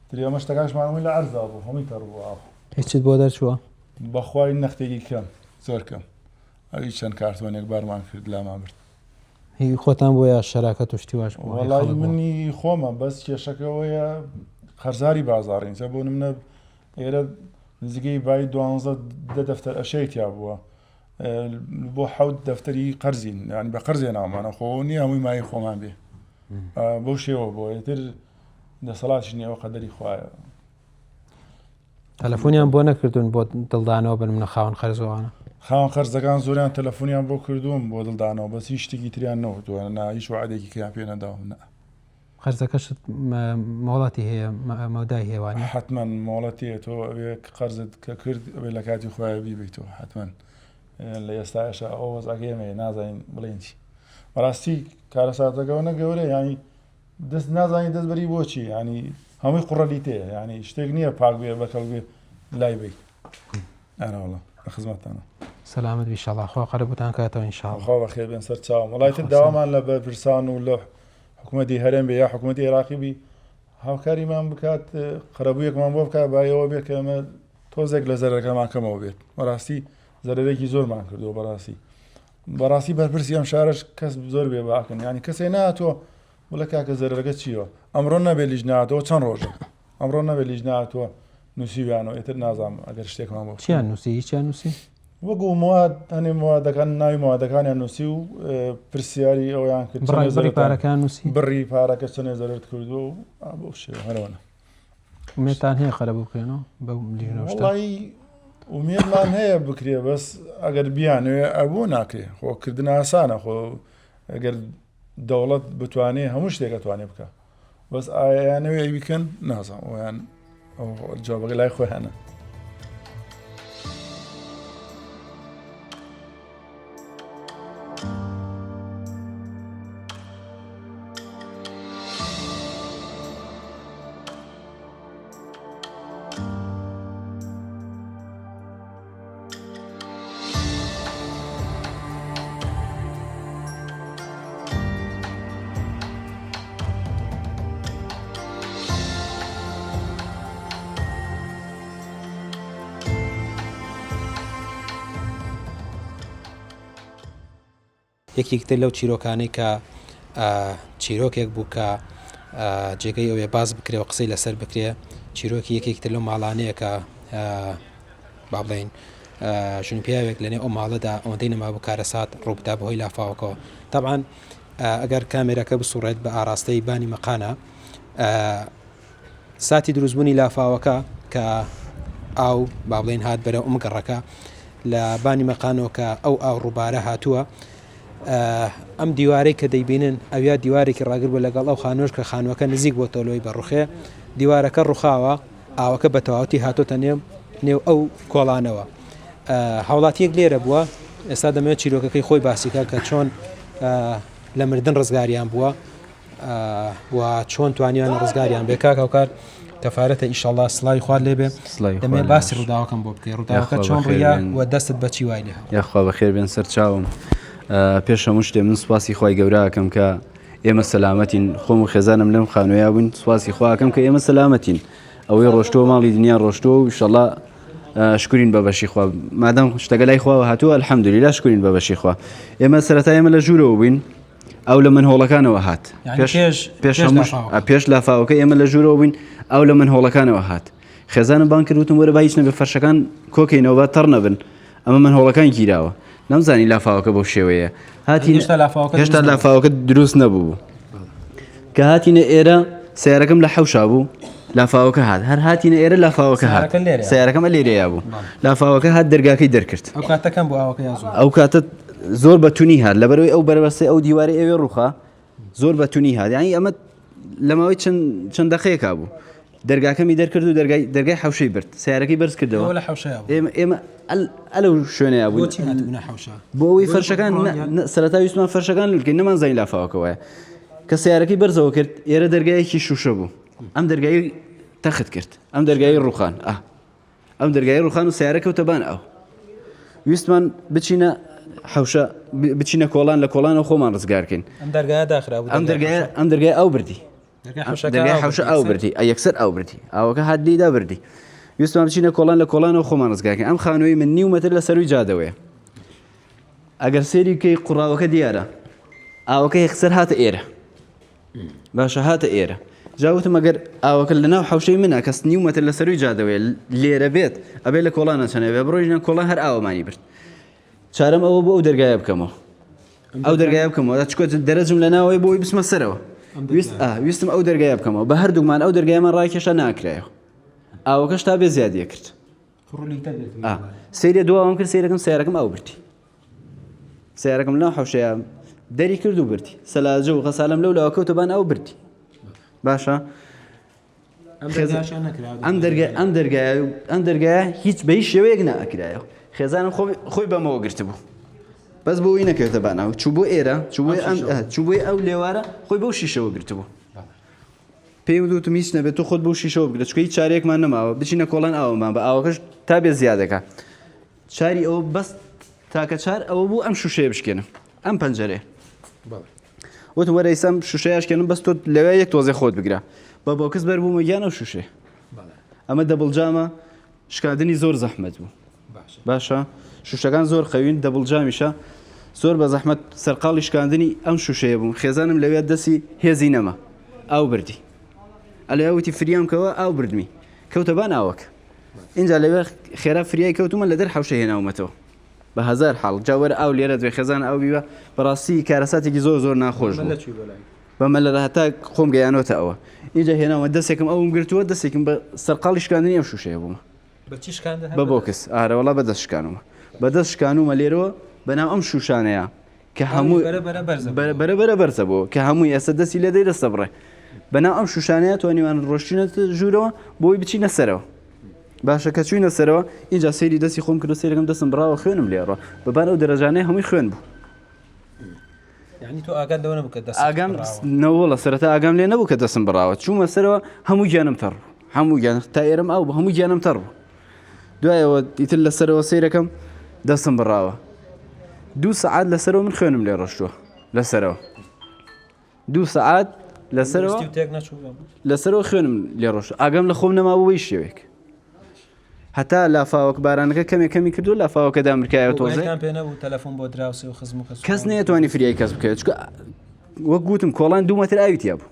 تری ئەمە شتەکانشمان هەمووی لە عەرزا بوو هەمووی تەڕ بوو ئاو هیچت بۆ دەرچووە؟ بەخوای نەختێکی کەم زۆر کەم ئەوی چەند کارتۆنێک بارمان کرد لامان برد. هی خۆتان بۆ یا شەراکەت و شتی واش بووە؟ وەڵی منی خۆمە بەس کێشەکەەوەیە قەرزاری بازاڕین سە بۆ منە ئێرە نزیکەی بای دوانزە دە دەفتەر ئەشیای تیا بووە بۆ حەوت دەفتەری قەرزین یانی بە قەرزێ ناومانە خۆ نییە هەمووی مای خۆمان بێ بەو شێوە بۆ ئێتر دەسەڵاتیش نییە ئەوە قەدەری خوایە. تەلەفۆنیان بۆ نەکردوون بۆ دڵدانەوە بن منە خاوەن قەرزەوانە خاوەن قەرزەکان زۆریان تەلەفۆنیان بۆ کردووم بۆ دڵدانەوە بەس هیچ شتێکی تریان نەوتووە نا هیچ وعدێکی کەیان پێ نەداوم نا. قەرزەکەشت مۆڵەتی هەیە مەودای هەیە وانیە؟ حەتمەن مۆڵەتی هەیە تۆ ئەوێ قەرزت کە کرد ئەوێ لە کاتی خۆیان بیبیتەوە حەتمەن لە ئێستاشا ئەو وەزعەکەی ئێمەیە نازانین بڵێین چی بەڕاستی کارەساتەکە نە گەورە ینی دەست نازانی دەست بەری بۆچی ینی هەمووی قوڕەلی تێ ینی شتێک نییە پاک بێ بەکەڵ بێ لای بی ئەرەوەڵا لە خزمەتتانە سەلامەت بی ئیشەڵا خوا قەرەبووتان کاتەوە ان شاء الله. خوا بەخێر بێن سەر چاوم وەڵای تر داوامان لە بەرپرسان و لە حکومەتی هەرێم بێ یا حکومەتی عێراقی بی هاوکاریمان بکات قەرەبوویەکمان بۆ بکات با ئەوە بێت کە ئەمە تۆزێک لە زەرەکەمان کەمەوە بێت بەڕاستی زەرەرێکی زۆرمان کردووە بەڕاستی بەڕاستی بەرپرسی ئەم شارش کەس زۆر بێ باکن ینی کەسێ ناتوە بڵێ کاکە زەرەرەکە چییە ئەمڕۆ نەبێ لیژنە هاتەوە چەند ڕۆژە ئەمڕۆ نەبێ لیژنە هاتووە نووسیویانەوە ئیتر نازانم ئەگەر شتێکمان بۆ چیان نووسی هیچیان نووسی وەکو مواد هەنێ موادەکان ناوی موادەکانیان نووسی و پرسیاری ئەویان کرد بڕی بڕی پارەکان نووسی بڕی پارەکە چەندێ زەرەرت کردووە و بەو شێوە هەرەوەنە ئومێدتان هەیە قەرەبوو بکرێنەوە بەو لیژنە و شتە؟ وەڵی ئومێدمان هەیە بکرێ بەس ئەگەر بیانەوێ ئەبوو ناکرێ خۆ کردن ئاسانە خۆ ئەگەر دەوڵەت بتوانێ هەموو شتێک ئەتوانێ بکە بەس ئایانەوێ ئەوی کەن نازانم ئەویان ئەو جوابەکە لای خۆیانە. یەکێکی تر لەو چیرۆکانەی کە چیرۆکێک بوو کە جێگەی ئەوەیە باس بکرێ و قسەی لەسەر بکرێ چیرۆکی یەکێکی تر لەو ماڵانەیە کە با بڵێین ژن و پیاوێک لەنێو ئەو ماڵەدا ئەوەندەی نەمابوو کارەسات ڕووبدا بەهۆی لافاوەکەوە تەبعەن ئەگەر کامێرەکە بسوڕێت بە ئاراستەی بانی مەقانە ساتی دروستبوونی لافاوەکە کە ئاو با بڵێن هات بەرەو ئەم گەڕەکە لە بانی مەقانەوە کە ئەو ئاو ڕووبارە هاتووە ئەم دیوارەی کە دەیبینن ئەویا دیوارێکی ڕاگر بوو لەگەڵ ئەو خانووەش کە خانووەکە نزیک بۆتەوە لەوەی بەڕوخێ دیوارەکە ڕوخاوە ئاوەکە بە تەواوەتی هاتۆتە نێو نێو ئەو کۆڵانەوە هاوڵاتیەک لێرە بووە ئێستا دەمەوێت چیرۆکەکەی خۆی باسیکە کە چۆن لە مردن ڕزگاریان بووە و چۆن توانیان ڕزگاریان بێ کاک هاوکار کەفارەتە ئیشەڵا سڵاوی خوات لێبێ دەمێ باسی ڕووداوەکەم بۆ بکەی ڕووداوەکە چۆن ڕوویا و دەستت بەچی وای لێ یاخوا بەخێر بێن سەر چاوم پێش هەموو شتێ من سوپاسی خوای گەورە ئەکەم کە ئێمە سەلامەتین خۆم و خێزانم لەم خانوویا بووین سوپاسی خوا ئەکەم کە ئێمە سەلامەتین ئەوەی ڕۆشتووە ماڵی دنیا ڕۆشتووە و ئیشەڵا شکرین بە بەشی خوا مادام شتەکە لای خواوە هاتووە الحەمدللە شکرین بە بەشی خوا ئێمە سەرەتا ئێمە لە ژوورەوە بووین ئەو لە من هۆڵەکانەوە هات پێش لافاوەکە ئێمە لە ژوورەوە بووین ئەو لە من هۆڵەکانەوە هات خێزانم بان کرد وتم وەرە با هیچ نەبێ فەرشەکان کۆکەینەوە با تەڕ نەبن ئەمە من هۆڵەکان گیراوە نەمزانی لافاوەکە بەو شێوەیە هاتین هێشتا لافاوەکە دروست نەبوو کە هاتینە ئێرە سیارەکەم لە حەوشا بوو. لافاوەکە هات هەر هاتینە ئێرە لافاوەکە هات سیارەکەمە لێرەیە بوو لافاوەکە هات دەرگاکەی دەرکرد ئەو کاتە کەم بوو ئاوەکە یان زۆر ئەو کاتە زۆر بە تونی هات لەبەرەوەی ئەو بەربەستەی ئەو دیوارەی ئەوێ ڕوخا زۆر بە تونی هات یانی ئەمە لە ماوەی چەند چەند دەقەیەکا بوو دەرگاکەمی دەرکرد و دەرگای دەرگای حەوشەی برد سیارەکەی بەرز کردەوە لە حەوشەیە بوو ئێمە ئێمە ئەلەو شوێنەیە بوو بۆچی هاتبوونە حەوشە بۆ ئەوەی فەرشەکان سەرەتا ویستمان فەرشەکان لولکەین نەمانزانی لافاوەکە وایە کە سیارەکەی بەرزەوە کرد ئێرە دەرگایەکی شوشە بوو ئەم دەرگای تەخت کرد ئەم دەرگای ڕوخان ئە ئەم دەرگای ڕوخان و سیارە کەوتە بان ئەو ویستمان بچینە حوشە بچینە کۆڵان لە کۆڵانەوە خۆمان ڕزگارکەین ئەم دەرگایە داخرا ئەم دەرگای ئەم دەرگای ئەو بردی دەرگای حوشە ئەو بردی یەکسەر ئەو بردی ئاوەکە هات لیدا بردی ویستمان بچینە کۆڵان لە کۆڵانەوە خۆمان ڕزگارکەین ئەم خانووی من نیو مەتر لە سەروی جادەوەیە ئەگەر سێری بکەی قوڕاوەکە دیارە ئاوەکە یەکسەر هاتە ئێرە باشە هاتە ئێرە جا وتم ئەگەر ئاوەکە لەناو حوشەی منە کەس نیو مەتر لە سەروی جادەوەیە لێرە بێت ئەبێ لە کۆڵانە چەنەوێ بڕۆژنە کۆڵان هەر ئاوەمانی برد چارەم ئەوە بۆ ئەو دەرگایە بکەمەوە ئەو دەرگایە بکەمەوە چکۆ دەرەجم لە ناوەی بۆی بچمە سەرەوە ویستم ئەو دەرگایە بکەمەوە بە هەردوومان ئەو دەرگایمان ڕاکێشا ناکرایەوە ئاوەکەش تا بێ زیادیە کرد سەیرە دواوەم کرد سەیرەکەم سیارەکەم ئەو برتی سیارەکەم لەناو حوشەیە دەری کرد و برتی سەلاجە و غەسالم لەو لاوە کەوتە بان ئەو برتی باشە ئەم دەرگای ئەم دەرگای ئەم دەرگایە هیچ بە هیچ شێوەیەک ناکرایەوە خێزانم خۆی خۆی بەمەوە گرتبوو بەس بۆ ئەوی نەکەوێتە باناو چوو بۆ ئێرە چوو بۆ ئەم چوو بۆی ئەو لێوارە خۆی بەو شیشەوە گرتبوو پێی وتم هیچ نەبێت تۆ خۆت بەو شیشەوە بگرە چونکە هیچ چارەیەکمان نەماوە بچینە کۆڵان ئاومان بە ئاوەکەش تا بێ زیادەکە چاری ئەوە بەس تاکە چار ئەوە بوو ئەم شوشەیە بشکێنم ئەم پەنجەرەیە وتم وەرە ئیسا ئەم شوشەیە شکێنم بەس تۆ لەوێ یەک تۆزێ خۆت بگرە بە بۆکس بەربوومە گیان ئەو شوشەیە ئەمە double جامە شکاندنی زۆر زەحمەت بوو باشە شوشەکان زۆر قەوین double جامیشە زۆر بە زەحمەت سەرقاڵی شکاندنی ئەم شوشەیە بووم خێزانم لەوێ دەستی هێزی نەما ئاو بردی ئەلێ وتی فریام کەوە ئاو بردمی کەوتە بان ئاوەکە اینجا لەوێ خێرا فریای کەوتومە لە دەر حوشە هێناومەتەوە بە هەزار حاڵ جا وەرە ئاو لێرە دوێ خێزان ئاو بیوە بەڕاستی کارەساتێکی زۆر زۆر ناخۆش بوو بە مەلەرە هەتا خۆم گەیانۆتە ئەوە اینجا هێناومە دەستێکم ئەوم گرتووە دەستێکم بە سەرقاڵی شکاندنی ئەم شوشەیە بوومە بە چی شکاندن بە بۆکس ئارە وەڵا بە دەست شکانومە بە دەست شکانومە لێرەوە بەناو ئەم شوشانەیە کە هەموو بەرە بەرە بەرزە بەرە بەرە بەرە بەرزە بۆ کە هەمووی ئێستا دەستی لێ دەی دەستە بڕێ بەناو ئەم شوشانەیە توانیمان ڕۆشتینە ژوورەوە بۆی بچینە سەرەوە باشە کە چوینە سەرەوە اینجا سەیری دەستی خۆم کرد و سەیرەکەم دەستم بڕاوە خوێنم لێڕە بەبان ئەو دەرەجانەی هەمووی خوێن بوو یعنی تۆ ئاگات لەوە نەبوو کە دەست ئاگام نەوەڵە سەرەتا ئاگام لێ نەبوو کە دەستم بڕاوە چوومە سەرەوە هەموو گیانم تەڕ بوو هەموو گیان تا ئێرەم ئاو بوو هەموو گیانم تەڕ بوو دوایەوە ئیتر لەسەرەوە سەیرەکەم دەستم بڕاوە دوو سەعات لەسەرەوە من خوێنم لێ ڕۆشتووە لەسەرەوە دوو سەعات لەسەرەوە لەسەرەوە خوێنم لێ ڕۆشت ئاگام لە خۆم نەما بوو شێوێک هەتا لافاوەک بارانەکە کەمێک کەمی کردو لافاوەکە دامرکایە تۆزێ پێ نەبوو تەلەفۆن بۆ دراوسێ و خزم و کەس کەس نەیەتوانی فریای کەس بکەوێت چونکە وەک گوتم کۆڵان دوو مەتر ئاوی تیا بوو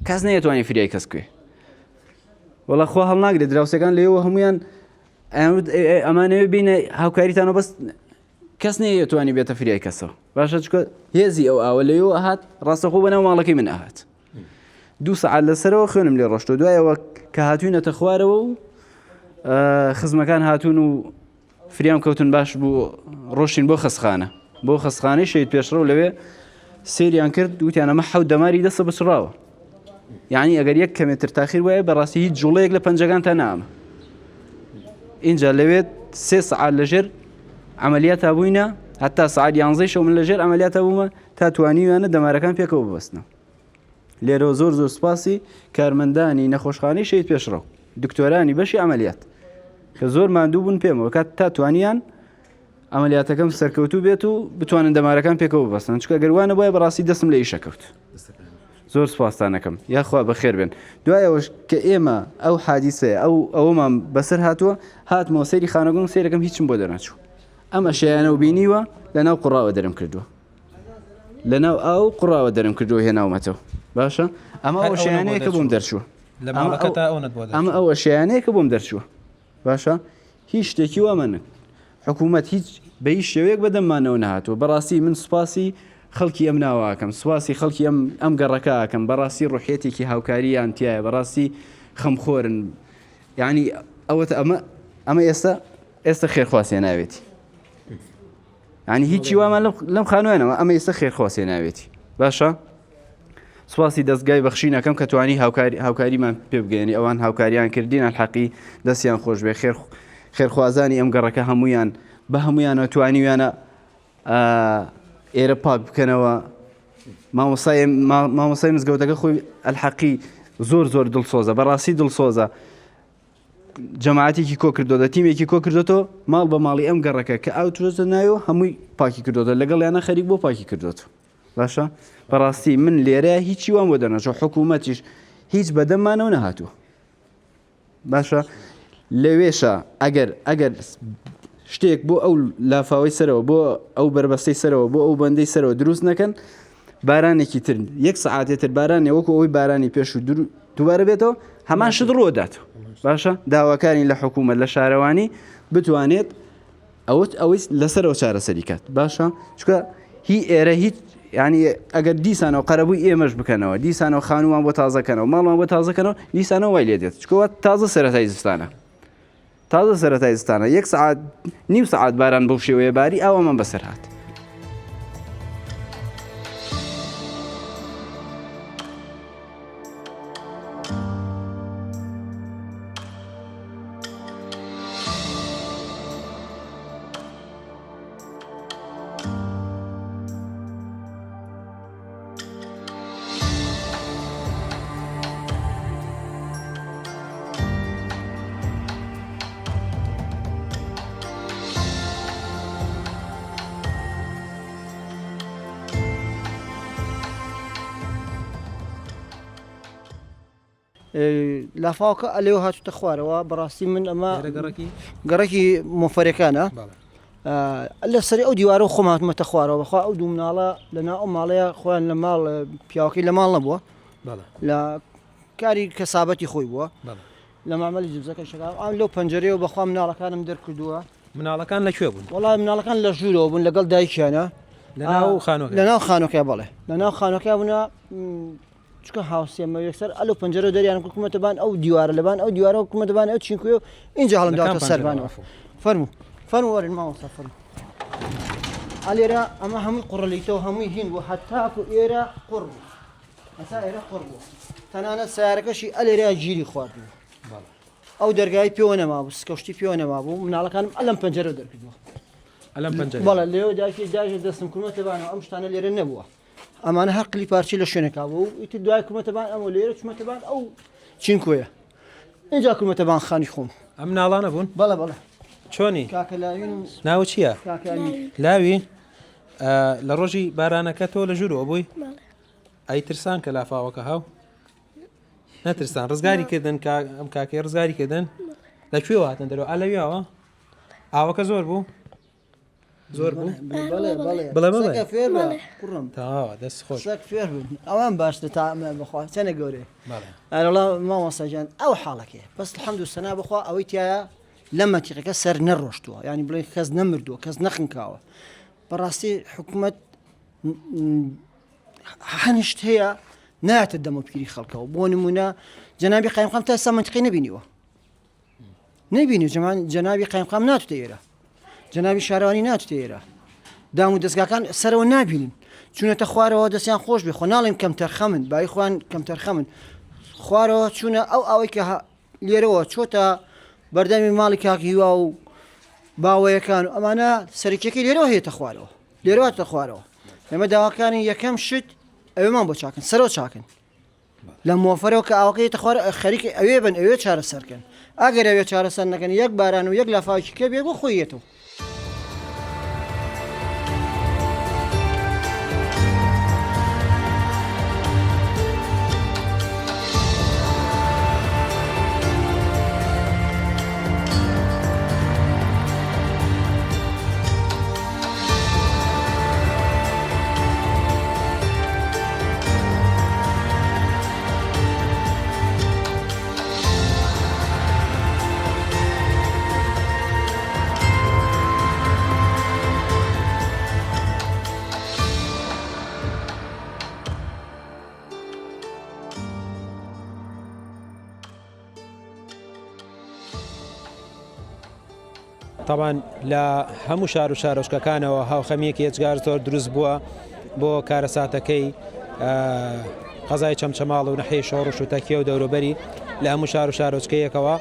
کەس نەیەتوانی فریای کەس بکەوێت وەڵا خوا هەڵناگرێت دراوسەکان لێەوە هەمویان ئەمانەوێ بینە هاوکاریتانەوە بەس کەس نەیەتوانی بێتە فریای کەسەوە باشە چکە هێزی ئەو ئاوە لەوێوە ئەهات ڕاستەخۆ بەناو ماڵەکەی من ئەهات دوو سەعات لەسەرەوە خوێنم لێ ڕۆشتۆ دوایەوە کە هاتوینەتە خوارەوە و خزمەکان هاتوون و فریام کەوتن باش بوو ڕۆشتین بۆ خەسخانە بۆ خەسخانەی شەید پێشڕەو لەوێ سێریان کرد وتیان ئەمە حەوت دەماری دەستە بچڕاوە یعنی ئەگەر یەک کەمێتر تاخیر وایە بەڕاستی هیچ جوڵەیەک لە پەنجەکان تا نامە اینجا لەوێت سێ سەعات لەژێر عملیاتا بووینە هەتا سەعات یانزەی شەو من لەژێر عملیاتا بوومە تا توانیویانە دەمارەکان پێکەوە ببەستنەوە لێرەوە زۆر زۆر سوپاسی کارمەندانی نەخۆشخانەی شەهید پێشڕەو دکتۆرانی بەشی عملیات کە زۆر ماندوو بوون پێمەوە کات تا توانیان عملیاتەکەم سەرکەوتوو بێت و بتوانن دەمارەکان پێکەوە ببەستن چونکە گەر وانە بۆیە بەڕاستی دەستم لە ئیشە کەوت زۆر سپاستانەکەم یاخوا بەخێر بێن دوای ئەوەش کە ئێمە ئەو حادیسەیە ئەو ئەوەمان بەسەر هاتووە هاتمەوە سەیری خانەگوم سەیرەکەم هیچم بۆ دەرنەچوو ئەم ئەشیانە و بینیوە لەناو قوڕاوە دەرم کردووە لەناو ئاو قوڕاوە دەرم کردووە هێناومەتەوە باشە ئەمە ئەو شیانەیە کە بۆم دەرچووە ئەمە ئەو شیانەیە کە بۆم دەرچووە باشە هیچ شتێکی وامان نەکرد حکوومەت هیچ بە هیچ شێوەیەک بەدەممانەوە نەهاتووە بەڕاستی من سوپاسی خەڵکی ئەم ناوە ئەکەم سوپاسی خەڵکی ئەم ئەم گەڕەکە ئەکەم بەڕاستی ڕوحیەتێکی هاوکارییان تایە بەڕاستی خەمخۆرن یعنی ئەوەتە ئەمە ئەمە ئێستا ئێستا خێرخواسێ ناوێتی ینی هیچی وامان لەم خانوانەوە ئەمە ئێستا خێرخواسێ ناوێتی باشە سوپاسی دەستگای بەخشینەکەم کە توانی هاوکاری هاوکاریمان پێ بگەێنی ئەوان هاوکاریان کردین الحەقی دەستیان خۆش بێ خێر خێرخوازانی ئەم گەڕەکە هەمویان بە هەمویانەوە توانیویانە ئێرە پاک بکەنەوە مامۆسای مامۆسای مزگەوتەکە خۆی ئەلحەقی زۆر زۆر دڵسۆزە بەڕاستی دڵسۆزە جەماعەتێکی کۆ کردۆتە تیمێکی کۆ کردۆتەوە ماڵ بە ماڵی ئەم گەڕەکە کە ئاو چۆتە ناوێ هەمووی پاکی کردۆتە لەگەڵیانە خەریک بۆ پاکی کردۆتەوە باشە بەڕاستی من لێرە هیچی وام بۆ دەرنەچوو حکوومەتیش هیچ بەدەممانەوە نەهاتووە باشە لەوێشە ئەگەر ئەگەر شتێک بۆ ئەو لافاوەی سەرەوە بۆ ئەو بەربەستەی سەرەوە بۆ ئەو بەندەی سەرەوە دروست نەکەن بارانێکی تر یەک سەعاتێ تر بارانێ وەکو ئەوەی بارانی پێشوو دووبارە بێتەوە هەمان شت ڕوودات باشە داواکارین لە حکوومەت لە شارەوانی بتوانێت ئەوە ئەوەی لەسەرەوە چارەسەری کات باشە چکە هی ئێرە هیچ ینی ئەگەر دیسانەوە قەرەبووی ئێمەش بکەنەوە دیسانەوە خانووان بۆ تازەکەنەوە ماڵمان بۆ تازەکەنەوە دیسانەوە وای لێ دێت چکەوە تازە سەرەتای زستانە تازە سەرەتای زستانە یەک سەعات نیو سەعات باران بەو شێوەیە باری ئاوامان بەسەر هات. لافاوکە ئەلێو هاتوتە خوارەوە بەڕاستی من ئەمە گەڕەکی مۆفەرەکانە لە سەری ئەو دیوارە خۆم هاتمەتە خوارەوە بەخوا ئەو دوو مناڵە لە ناو ئەو ماڵەیە خۆیان لە ماڵ پیاوەکەی لە ماڵ نەبووە لە کاری کەسابەتی خۆی بووە لە مامەلی جبزەکە شکا ئەم لەو پەنجەرەیەوە بەخوا مناڵەکانم دەرکردووە مناڵەکان لە کوێ بوون؟ وەڵا مناڵەکان لە ژوورەوە بوون لەگەڵ دایکیانە لە ناو خانوەکە لە ناو خانوەکە بەڵێ لە ناو خانوەکە بوونە چکە هاوسێمە یەکسەر ئەلو پەنجەرە دەریان کومەتە بان ئەو دیوارە لەبان ئەو دیوارە کومەتە بان ئەو چینکوێ و اینجا هەڵم داوتە سەربانەوە فەرموو فەرموو وەرن مامۆستا فەرموو ئەلێرە ئەمە هەمووی قوڕلیتەوە هەمووی هین بوو هەتاکو ئێرە قوڕ بوو هەتا ئێرە قوڕ بوو تەنانەت سیارەکەشی ئەلێرە گیری خواردبوو ئەو دەرگای پێوە نەمابوو سکەشتی پێوە نەمابوو مناڵەکانم ئەلم پەنجەرە دەرکردووە ئەلم پەنجەرە بەڵێ لێو دایکی داژە دەستم کردووەتە بانەوە ئەم شتانە لێرە نەبووە ئەمانە هەر قلی پارچی لە شوێنێکا بوو ئیتر دوای کردمەتە بان ئەمە لێرە چمەتە بان ئەو چینکۆیە اینجا کردمەتە بان خانی خۆم ئەم ناڵانە بوون بەڵێ بەڵێ چۆنی کاکە لاوین و ناو چییە کاکە ئەمیر لاوی لە ڕۆژی بارانەکە تۆ لە ژوورەوە بووی ئەی ترسان کە لافاوەکە هاو نەترسان ڕزگاری کردن ئەم کاکەی ڕزگاری کردن لە کوێوە هاتن دەرەوە ئا لەویاوە ئاوەکە زۆر بوو زۆر بوو بڵێ بڵێ فێر کوڕم تەواوە دەست خۆش سەگ فێر بوو ئەوان باشتر تا ئەمە بەخوا چەنە گەورەیە ئەرەڵا مامۆستا گیان ئەو حاڵەکەی بەس الحمد و سەنا بەخوا ئەوەی تایە لە مەتیقەکە سەر نەڕۆشتووە ینی بڵێ کەس نەمردووە کەس نەخنکاوە بەڕاستی حکوومەت هەنشت هەیە ناتە دەمە پیری خەڵکەوە بۆ نمونە جەنابی قایمقام تا ئێستا منتیقی نبینیوە نەیبینی جەمان جەنابی قایمقام ناتوتە ئێرە جەنابی شارەوانی ناتوتە ئێرە دام و دەستگاکان سەرەوە نابینن چونەتە خوارەوە دەستیان خۆش بێ خۆ ناڵێن کەم تەرخەمن بای خۆیان کەم تەرخەمن خوارەوە چوونە ئەو ئەوەی کە لێرەوە چۆتە بەردەمی ماڵی کاک هیوا و باوەیەکان و ئەمانە سەرکیەکەی لێرەوە هێتە خوارەوە لێرەوە تە خوارەوە ئێمە داواکانی یەکەم شت ئەوێمان بۆ چاکن سەرەوە چاکن لە مۆفەرەوە کە ئاوەکە یێتە خوار خەریکی ئەوێ بن ئەوێ چارەسەر کەن ئەگەر ئەوێ چارەسەر نەکەن یەک باران و یەک لافاوێکی کە بێ بۆ خۆی یێتەوە. تاوان لە هەموو شار و شارۆچکەکانەوە هاوخەمیەکی ئێجگار زۆر دروست بووە بۆ کارەساتەکەی قەزای چەمچەماڵ و نەحیەی شۆڕش و تەکیە و دەوروبەری لە هەموو شار و شارۆچکەیەکەوە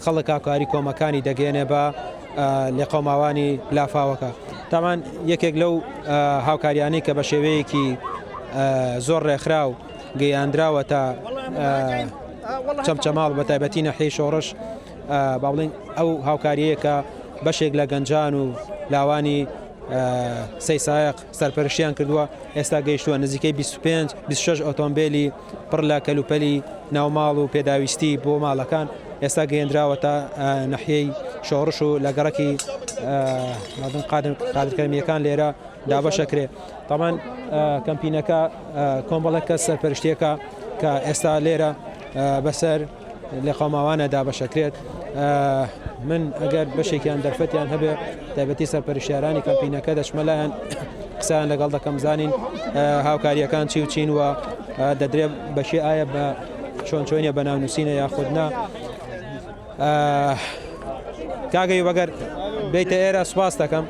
خەڵک هاوکاری کۆمەکانی دەگەێنێ بە لێقەوماوانی لافاوەکە تاوان یەکێک لەو هاوکاریانەی کە بە شێوەیەکی زۆر ڕێکخراو گەیاندراوە تا چەمچەماڵ بە تایبەتی نەحیەی شۆڕش با بڵین ئەو هاوکاریەیە کە بەشێک لە گەنجان و لاوانی سەیسایەق سەرپەرشتیان کردووە ئێستا گەیشتووە نزیکەی 25 26 ئۆتۆمبیلی پڕ لە کەلوپەلی ناوماڵ و پێداویستی بۆ ماڵەکان ئێستا گەیەندراوەتە نەحیەی شۆڕش و لە گەڕەکی قادرکەرمیەکان لێرە دابەشەکرێ تامان کەمپینەکە کۆمەڵێک کەس سەرپەرشتیەکە کە ئێستا لێرە بەسەر لێقەوماوانە دابەشەکرێت من ئەگەر بەشێکیان دەرفەتیان هەبێ تایبەتی سەرپەرشتیارانی کەمپینەکە دەچمە لایەن قسەیان لەگەڵ دەکەم زانین هاوکاریەکان چی و چین و دەدرێ بەشی ئایا بە چۆن چۆنیە بە ناونووسینە یاخود نا کاگەی وەگەر بیتە ئێرە سوپاس دەکەم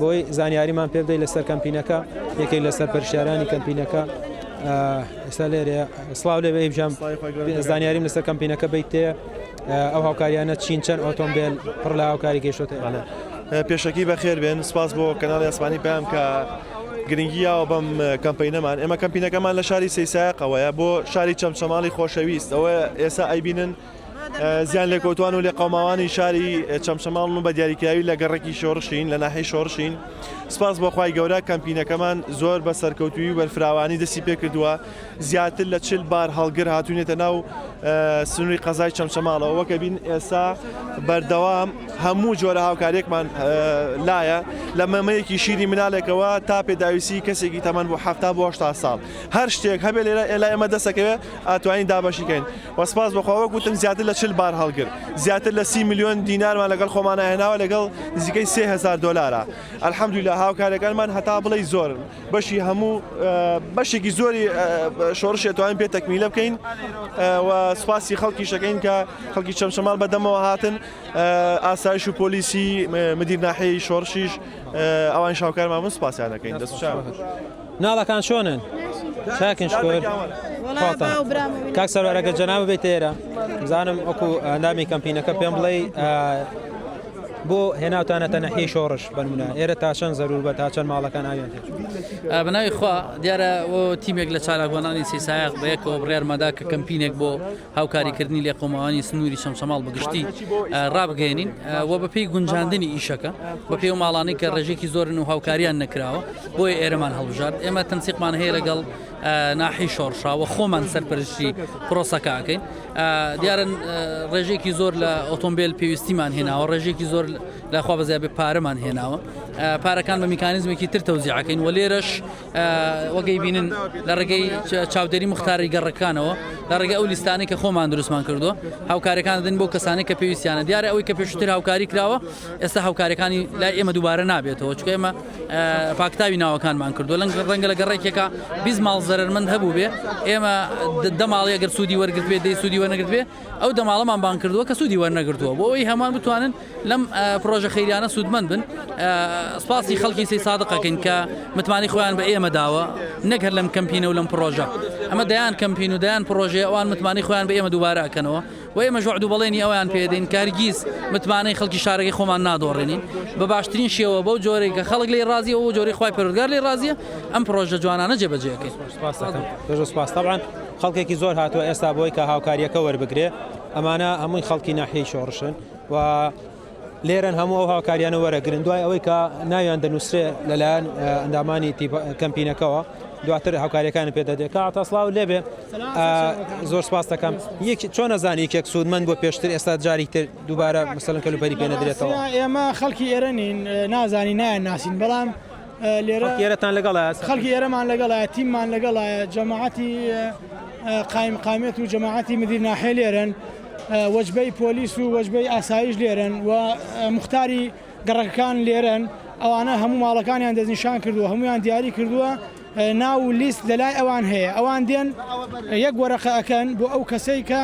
بۆی زانیاریمان پێ بدەیت لەسەر کەمپینەکە یەکێک لەسەر پرسیارانی کەمپینەکە ئێستا لێرە سڵاو لێ بێ بژام زانیاریم لەسەر کەمپینەکە بیت تێ ئەو هاوکاریانە چین چەند ئۆتۆمبیل پڕ لە هاوکاری گەیشتۆتە پێشەکی بەخێر بێن سپاس بۆ کەناڵی ئاسمانی پەیام کە گرنگی یاوە بەم کەمپینەمان ئێمە کەمپینەکەمان لە شاری سەیسایەقەوەیە بۆ شاری چەمچەماڵی خۆشەویست ئەوە ئێسا ئەیبینن زیان لێکەوتوان و لێقەوماوانی شاری چەمچەماڵن و بە دیاریکراوی لە گەڕەکی شۆڕشین لە ناحیەی شۆڕشین سپاس بۆ خوای گەورە کەمپینەکەمان زۆر بە سەرکەوتووی و بەرفراوانی دەستی پێکردووە زیاتر لە چل بار هەڵگر هاتوونێتە ناو سنووری قەزای چەمچەماڵەوە وەکە بین ئێستا بەردەوام هەموو جۆرە هاوکاریەکمان لایە لە مەمەیەکی شیری منالێکەوە تا پێداویستی کەسێکی تەمەن بۆ ه بۆ ساڵ هەر شتێک هەبێ لێرە ئێلا ئێمە دەسەکەوێت ئەتوانین دابەشی کەین و سپاس بەخوا وەک وتم زیاتر لە 40 بار هەڵگر زیاتر لە 30 میلیۆن دینارمان لەگەڵ خۆمانە هێناوە لەگەڵ نزیکەی 3000 دلارە الحمدلله هاوکارەکانمان هەتا بڵێ زۆرن بەشی هەموو بەشێکی زۆری شۆڕشی توانین پێ تەکمیلە بکەین و سپاسی خەڵکی شەکەین کە خەڵکی چەمچەماڵ بەدەمەوە هاتن ئاسایش و پۆلیسی مدیر ناحیەی شۆڕشیش ئەوان شاوکارمان بوون سپاسیان دەکەین دەست چاو. مناڵەکان چۆنن چاکن شکر کاک سەروەر ئەگەر جەنابت بێتە ئێرە بزانم وەکو ئەندامی کەمپینەکە پێم بڵێ بۆ هێناوتانەتە نەحیەی شۆڕش بەنمونە ئێرە تا چەند زەرور بە تا چەند ماڵەکان ئاویان تێ بەناوی خوا دیارە بۆ تیمێک لە چالاکوانانی سیسایق بە یەکەوە بڕیارمەدا کە کەمپینێک بۆ هاوکاریکردنی لێقەوماوانی سنووری چەمچەماڵ بەگشتی ڕابگەێنین و بەپێی گونجاندنی ئیشەکە بەپێی و ماڵانی کە ڕێژێکی زۆرن و هاوکاریان نەکراوە بۆیە ئێرەمان هەڵبژارد ئێمە تەنسیقمان هەیە لەگەڵ ناحی شۆڕشاوە خۆمان سەرپەرشتی پرۆسەکەکەین دیارن ڕێژێکی زۆر لە ئۆتۆمبیل پێویستیمان هێناوە ڕێژێکی زۆر لەخوا بەزیابێ پارەمان هێناوە پارەکان بە میکانیزمێکی تر تەوزیعەکەین و لێرەش وەگەی بینن لە ڕێگەی چاودێری مختاری گەڕەکانەوە لە ڕێگە ئەو لیستانەی کە خۆمان دروستمان کردووە هاوکارەکان دەدەین بۆ کەسانی کە پێویستیانە دیارە ئەوەی کە پێشتر هاوکاری کراوە ئێستا هاوکارەکانی لای ئێمە دووبارە نابێتەوە چکە ئێمە پاکتاوی ناوەکانمان کردو لەنگ ڕەنگە لە گەڕێکێکە 20 ماڵ زەرمەند هەبوو بێ ئێمە دەماڵی ئەگەر سوودی وەرگرت بێ دەی سوودی وەرنەگرت بێ ئەو دەماڵەمان بان کردووە کە سوودی وەرنەگرتووە بۆ ئەوەی هەمان بتوانن لەم پرۆژە خەیریانە سوودمەند بن سپاسی خەڵکی سەی سادقەکەین کە متمانەی خۆیان بە ئێمە داوە نەک هەر لەم کەمپینە و لەم پرۆژە ئەمە دەیان کەمپین و دەیان پرۆژەیە ئەوان متمانەی خۆیان بە ئێمە دووبارە ئەکەنەوە و ئێمەش وەعد و بەڵێنی ئەویان پێدەین کە هەرگیز متمانەی خەڵکی شارەکەی خۆمان نادۆڕێنین بە باشترین شێوە بەو جۆرەی کە خەڵک لێی ڕازیە و جۆرەی خوای پەروەردگار لێی ڕازیە ئەم پرۆژە جوانانە جێبەجێ ئەکەین. سپاس دەکەم. زۆر سپاس. تەبعەن خەڵکێکی زۆر هاتووە ئێستا بۆی کە هاوکارییەکە وەربگرێ ئەمانە هەمووی خەڵکی ناحیەی شۆڕشن و لێرەن هەموو ئەو هاوکاریانە وەرەگرن دوای ئەوەی کە ناویان دەنووسرێ لەلایەن ئەندامانی کەمپینەکەوە دواتر هاوکاریەکانی پێ دەدرێت کە عەتا سڵاو لێبێ زۆر سپاس دەکەم یەک چۆن ئەزانی یەکێک سوودمەند بۆ پێشتر ئێستا جاری تر دووبارە مەسەلەن کەلوپەلی پێ نەدرێتەوە ئێمە خەڵکی ئێرە نین نازانی نایان ناسین بەڵام لێرە ئێرەتان لەگەڵە خەڵکی ئێرەمان لەگەڵە تیممان لەگەڵە جەماعەتی قایم قامێت و جەماعەتی مدیر ناحێ لێرن وەجبەی پۆلیس و وەجبەی ئاسایش لێرەن و موختاری گەڕەکەکان لێرەن، ئەوانە هەموو ماڵەکانیان دەستنیشان کردووە، هەموویان دیاری کردووە، ناو و لیست لەلای ئەوان هەیە، ئەوان دێن یەک وەرەقە ئەکەن بۆ ئەو کەسەی کە.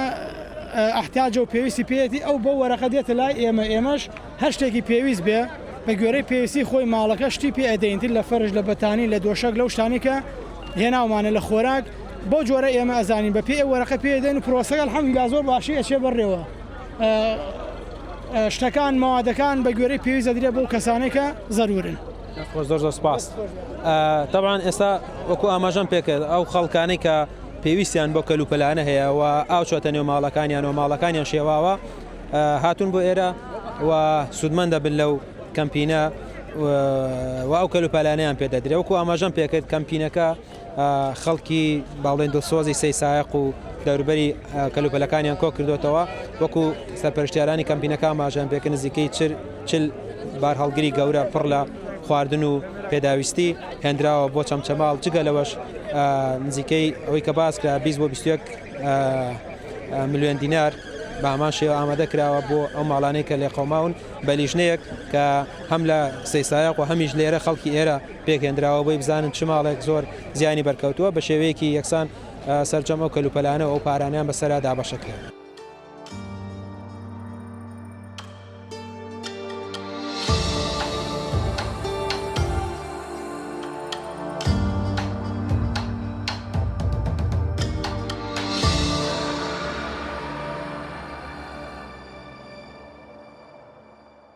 ئەحتاجە و پێویستی پێیەتی ئەو بەو وەرەقە دێتە لای ئێمە ئێمەش هەر شتێکی پێویست بێ بە گوێرەی پێویستی خۆی ماڵەکە شتی پێ ئەدەین تر لە فەرش لە بەتانی لە دۆشەک لەو شتانەی کە هێناومانە لە خۆراک بەو جۆرە ئێمە ئەزانین بە پێی ئەو وەرەقە پێ دەین و پرۆسەکە الحمدلله زۆر باشی ئەچێ بەڕێوە شتەکان مەوادەکان بە گوێرەی پێویست دەدرێت بۆ کەسانێک کە زەرورن. خۆش زۆر زۆر سپاس. تەبعەن ئێستا وەکو ئاماژەم پێکرد ئەو خەڵکانەی کە پێویستیان بۆ کەلوپەلانە هەیە و ئاو چۆتە نێو ماڵەکانیان و ماڵەکانیان شێواوە هاتوون بۆ ئێرە و سوودمەند دەبن لەو کەمپینە و ئەو کەلوپەلانەیان پێدەدرێ وەکو ئاماژەم پێکرد کەمپینەکە خەڵکی باڵێن دڵسۆزی سەی سایەق و دەوروبەری کەلوپەلەکانیان کۆ کردوتەوە وەکو سەرپەرشتیارانی کەمپینەکە ئاماژەیان پێکرد نزیکەی چل بارهەڵگری گەورە پڕ لە خواردن و پێداویستی هێنراوە بۆ چەمچەماڵ جگە لەوەش نزیکەی ئەوەی کە باس کرا 20 بۆ 21 ملیۆن دینار بە هەمان شێوە ئامادە کراوە بۆ ئەو ماڵانەی کە لێقەوماون بە لیژنەیەک کە هەم لە سەیسایەق و هەمیش لێرە خەڵکی ئێرە پێکهێنراوە بۆی بزانن چ ماڵێک زۆر زیانی بەرکەوتووە بە شێوەیەکی یەکسان سەرجەم ئەو کەلوپەلانە و ئەو پارانەیان بەسەرا دابەشەکرێت.